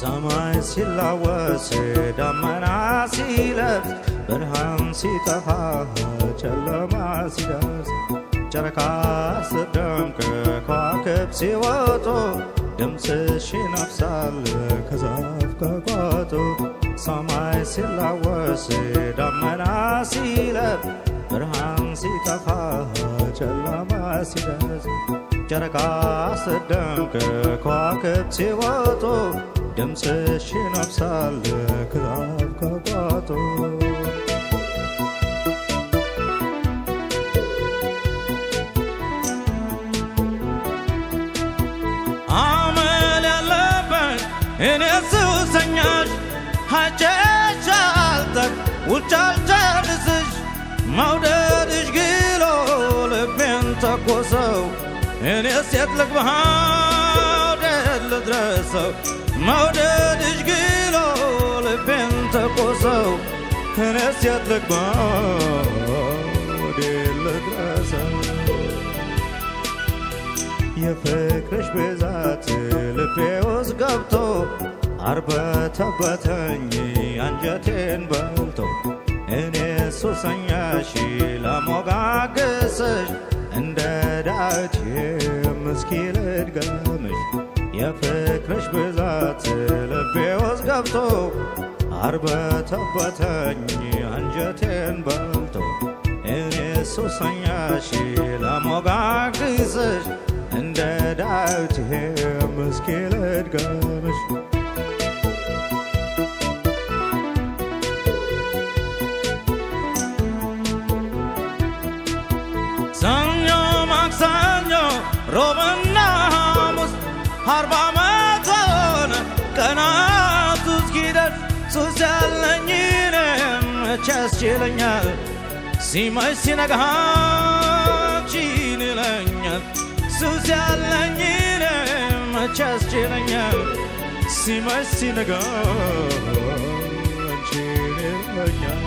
ሰማይ ሲላወስ ደመና ሲለብስ ብርሃን ሲጠፋ ጨለማ ሲደርስ ጨረቃ ስትደምቅ ከዋክብት ሲወጡ ድምፅሽ ይነፍሳል ከዛፍ ከቋጡ። ሰማይ ሲላወስ ደመና ሲለብስ ብርሃን ሲጠፋ ጨለማ ሲደርስ ጨረቃ ስትደምቅ ከዋክብት ሲወጡ ድምፅሽ ይነፍሳል ከዛፍ ከቋጡ። አመል ያለብኝ እኔ ሱሰኛሽ ሀጨሽ አልጠቅ ውጭ አልጨርስሽ መውደድሽ ግሎ ልቤን ተኮሰው እኔ ሴት ልግባ ወዴት ልድረሰው መውደድሽ ግሎ ልቤን ተኮሰው እኔ ሴት ልግባ ወዴት ልድረሰው። የፍቅርሽ ብዛት ልቤ ውስጥ ገብቶ አርበተበተኝ አንጀቴን በልቶ እኔ ሱሰኛሽ ለሞጋግስሽ እንደ ዳዊት እስኪ ልድገምሽ። የፍቅርሽ ብዛት ልቤ ውስጥ ገብቶ አርበተበተኝ አንጀቴን በልቶ እኔ ሱሰኛሽ ለሞጋግስሽ እንደ ዳዊት እስኪ ልድገምሽ። ሰኞ ማክሰኞ ሮብና ሐሙስ 40 ዓመት ሆነ ቀናቱ እስኪደርስ ሱስ ያለኝ እኔም መቼ ያስችለኛል ሲመሽ ሲነጋ አንቺን ይለኛል ሱስ ያለኝ እኔም መቼ ያስችለኛል ሲመሽ ሲነጋ አንቺን ይለኛል።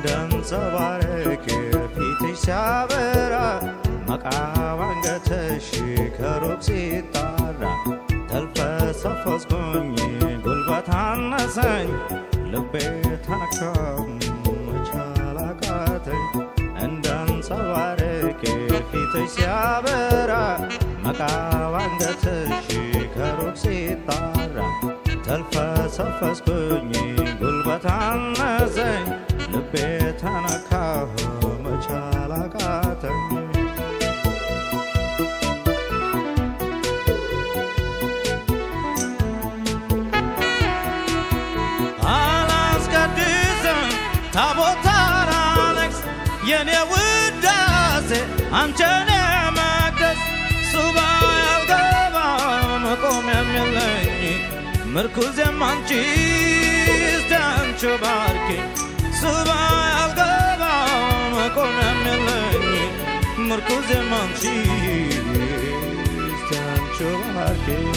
እንደንጸባረቅ ፊትሽ ሲያበራ መቃብ አንገትሽ ከሩቅ ሲጣራ ተልፈሰፈስኩኝ ጉልበት አነሰኝ ልቤ ተነካ መቻል አቃተኝ። እንደንጸባረቅ ፊትሽ ሲያበራ መቃብ አንገትሽ ከሩቅ ሲጣራ ተልፈሰፈስኩኝ ጉልበት አነሰኝ ልቤ ተነካ መቻል አቃተኝ። አላስቀድስም ታቦት አላለቅስ የኔ ውዳሴ አንቸን መቅደስ ሱባኤ አልገባም መቆሚያም የለኝ ምርኩዜም አንቺ እስቲ አንቺ ባርኪኝ ሱባኤ አልገባም መቆሚያም የለኝ ምርኩዜም አንቺ እስቲ አንቺ ባርኪኝ።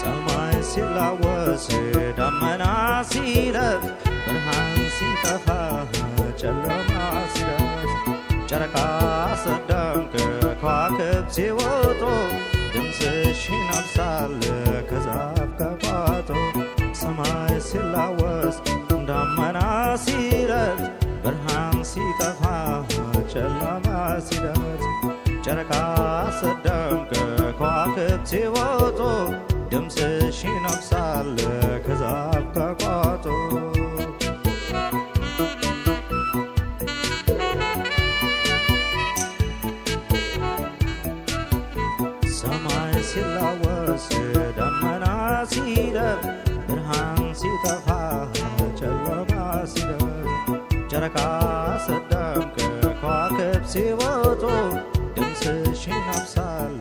ሰማይ ሲላወስ ደመና ሲለብስ ብርሃን ሲጠፋ ጨለማ ሲደርስ ጨረቃ ስትደምቅ ከዋክብት ሲወጡ ድምፅሽ ይነፍሳል ከዛፍ ከቋጡ። ሰማይ ሲላወስ ደመና ሲለብስ ብርሃን ሲጠፋ ጨለማ ሲደርስ ጨረቃ ስትደምቅ ከዋክብት ሲወጡ ድምፅሽ ይነፍሳል ከዛፍ ከቋጡ። ሰማይ ሲላወስ ደመና ሲለብስ ብርሃን ሲጠፋ ጨለማ ሲደርስ ጨረቃ ስትደምቅ ከዋክብት ሲወጡ ድምፅሽ ይነፍሳል።